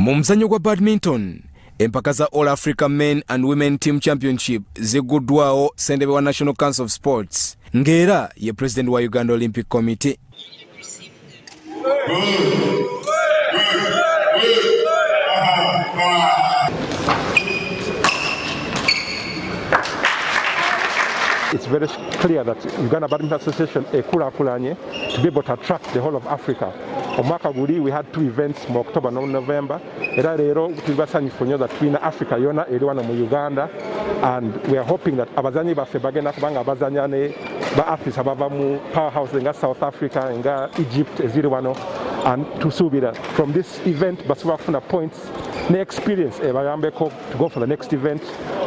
Mu muzannyo gwa badminton, empaka za All Africa Men and Women Team Championship zigguddwawo ssentebe wa National Council of Sports ng'era ye president wa Uganda Olympic Committee. It's very clear that Uganda Badminton Association ekulaakulanye to be able to attract the whole of Africa. Omwaka guli we had two events mu October no November, era leero tuli basanyufu nnyo that tulina Africa yona eri wano mu Uganda, and we are hoping that abazanyi baffe bagenda kubanga abazanya ne ba athletes abava mu powerhouse nga South Africa, nga Egypt eziri wano, and tusuubira from this event basobola kufuna points ne experience ebayambeko to go for the next event,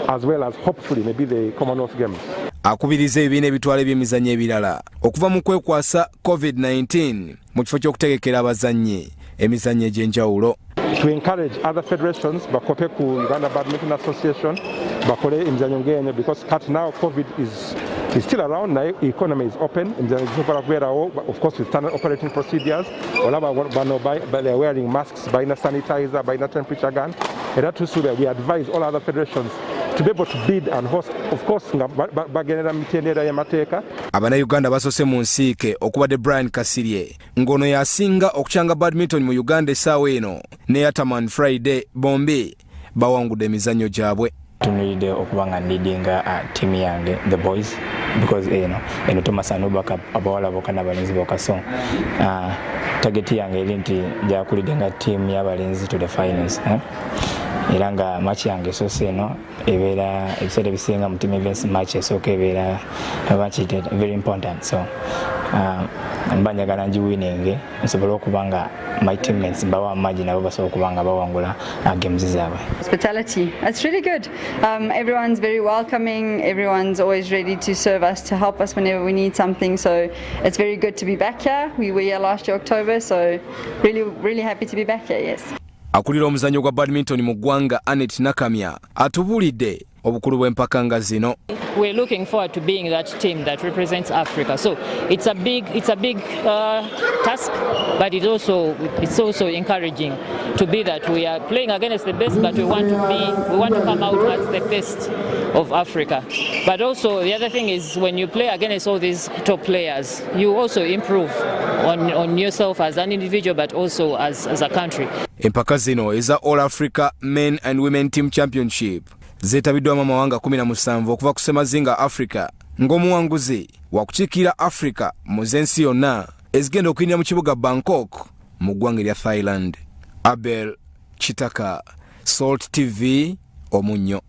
as well as hopefully maybe the Commonwealth Games. Akubiriza ebibiina ebitwala ebyemizannyo ebirala okuva mu kwekwasa COVID-19 mu kifo ky'okutegekera abazannyi emizannyo egy'enjawulo. To encourage other federations bakope ku Uganda Badminton Association, bakole emizannyo ng'enyo, because kati now COVID is still around, naye economy is open, emizannyo gisobola kubeerawo, of course with standard operating procedures. Olaba bano they are wearing masks, balina sanitizer, balina temperature gun. Era tusuubira, we advise all other federations to be able to bid and host, of course nga bagendera mu mitendera y'amateeka. Abannayuganda basoose mu nsiike okubadde Brian Kasirye, ng'ono yasinga okukyanga badminton mu Uganda essaawa eno, ne Ataman Friday, bombi bawangudde emizannyo gyabwe. Tunulidde okuba nga ndidinga team yange, the boys, because eno Thomas Anuba Cup, abawala bokka n'abalenzi bokka. So target yange eri nti njakulidinga team y'abalenzi to the finals, eh? Era nga match yange esoose eno ebeera, ebiseera ebisinga mu team events match esooka ebeera bakiyita very important. So mba njagala ngiwininge nsobole okuba nga my teammates mbawa amaanyi, nabo basobola okuba nga bawangula games zaabwe. Hospitality. It's really good. Everyone's very welcoming. Everyone's always ready to serve us, to help us whenever we need something. So it's very good to be back here. We were here last year, October, so really, really happy to be back here, yes. Akulira omuzannyo gwa badminton mu ggwanga, Anet Nakamya, atubuulidde obukulu bw'empaka nga zino. We're looking forward to being that team that represents Africa. So it's a big task, but it's also encouraging to be that we are playing against the best, but we want to come out as the best of Africa. But also the other thing is, when you play against all these top players, you also improve on yourself as an individual, but also as a country. Empaka zino eza All Africa Men and Women Team Championship zeetabiddwamu amawanga 17 okuva ku ssemazinga Africa, ng'omuwanguzi wakukiikirira Africa mu z'ensi yonna ezigenda okuyinira mu kibuga Bangkok mu ggwanga erya Thailand. Abel Kitaka, Salt TV, Omunnyo.